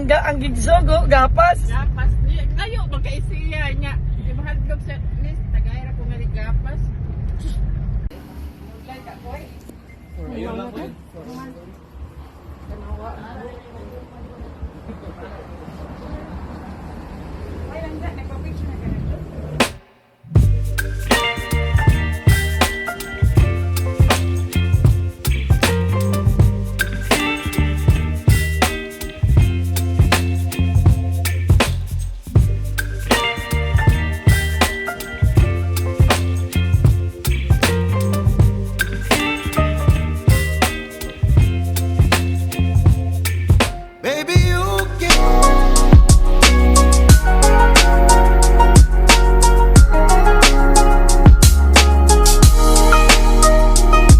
Ang gigsugo gapas. Gapas. Ngayo, magkaisiya niya. Di ba hotdog sa list? Tagay ra ko nga ni gapas. Ayun lang po. Ay, lang nagpa-picture na.